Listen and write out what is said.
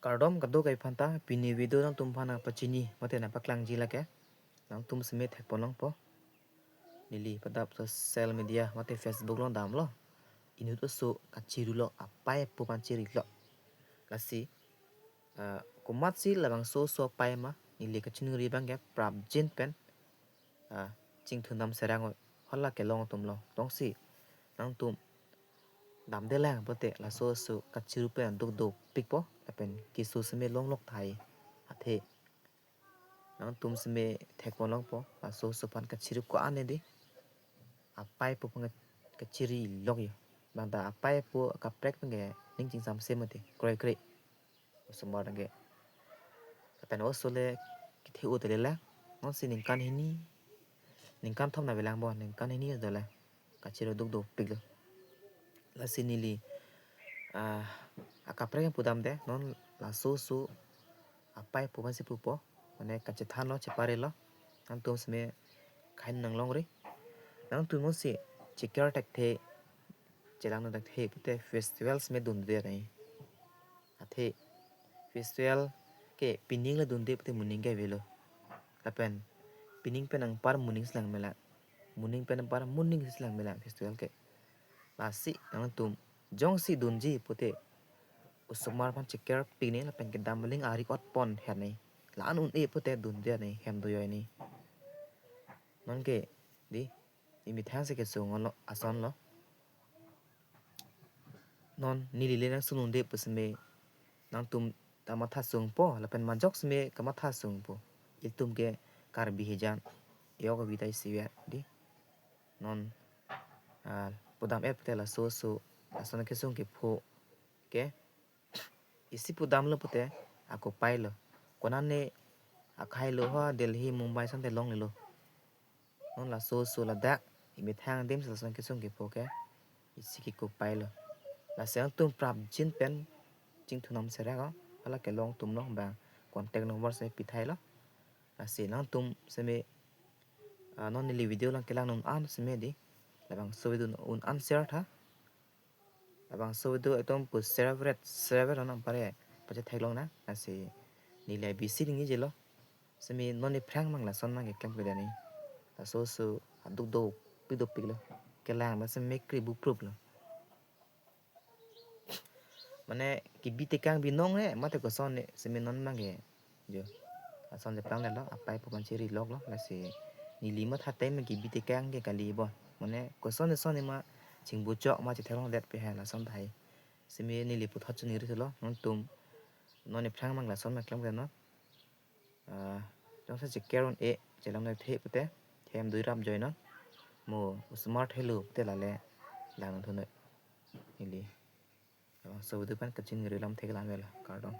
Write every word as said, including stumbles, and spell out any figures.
Kardom kadokave aphanta, pini video nangtum aphan nangpachini mate nangpaklangji lake. Nangtum seme thekponlongpo. Neli padap social media mate Facebook along damlo. Inut oso kachirilo, apei apo aphan chirilo. Lasi, ah, komatsi labangso oso apei ma, neli kachiningri abangke prapjin pen, ah, chingthunam serang oi. Hala kelong atumlo. Jongsi nangtum damdelang pulote laso oso kachiru pen duk dopikpo, lapen keso seme longlok tahai. Athe nangtum seme thekponlongpo, laso oso aphan kachiru ko-an ne dei. Apei apo aphan kachirilok yo. Bangta apei apo akaprek pen ke ning chingsamse mati, kroikre. Osomar ke. Lapen oso le kethe-o te le la. Nonsi ningkan hini, ningkan thom nangvelangpo, ningkan hini dolang. Kachiru duk dopiklo. Lasi neli, ah, akaprek pudamde, non laso oso apei apo aphansi pupo. Mane kachethanlo, cheparelo. Nangtum seme kahin nanglongri. Nangtum jongsi cheker thekthe, chelang thekthe pulote festival seme dunde nai. Athe festival ke pining le dunde pulote moning ke avelo. Lapen pining pen anpar moning si lang melang. Moning pen anpar moning si lang melang festival ke. Lasi nangtum jongsi dunji pulote osomar aphan chekerpik ne lapen kedam aling ari otpon her ne. La-an un-e pulote dunde ne, hem do oi ne. Nonke dei, imethang si kesung lo, asonlo. Non neli le nangsun un'e pu seme nangtum ta mathasungpo, lapen majok seme kamathasungpo. Ilitum ke Karbi hijan, yok avi ta isivet dei. Non, ah, pudam-et pulote laso oso, lason kesung kepho ke isi pudamlo pulote ako pailo. Konane akhai lo ha Delhi, Mumbai asonte longlelo. Non laso oso ladak imethang adim si lason kesung kepho ke isi keko pailo. Lasi nangtum prapjin pen chingthunam serang o, hala kelong atumlo, bang contact number seme pithailo. Lasi nangtum seme, ah, non neli video lang kelang un-an seme dei, labangso video un-an share tha. Labangso video ekdom pu share vet, share vet nang pare pachetheklong nang. Lasi neli abisi dingjilo. Seme non nephrang mang lason mang keklem kedo ne. Laso oso aduk dopik dopiklo. Kelang ma seme kri bupruplo. Mane kebi tekang binong ne, mate koson ne, seme non mang ke. Jo. Lason cheplang lelo, apei apo aphan chiriloklo, lasi neli matha time kebi tekang ke kali bo. Mane koson ne son ne ma chingbuchok ma chetheklongdet pu hai lason tahai. Seme neli puthot chuningri thulo, nangtum non nephrang mang lason mang keklem kedo non. Ah, jongsi cheker un-e, chelang thekthe pulote, hem do rap join non. Mo osomar thelo pulote lale lang thunoi. Neli labangso video pen kachiningri alam thek lang vela, kardom.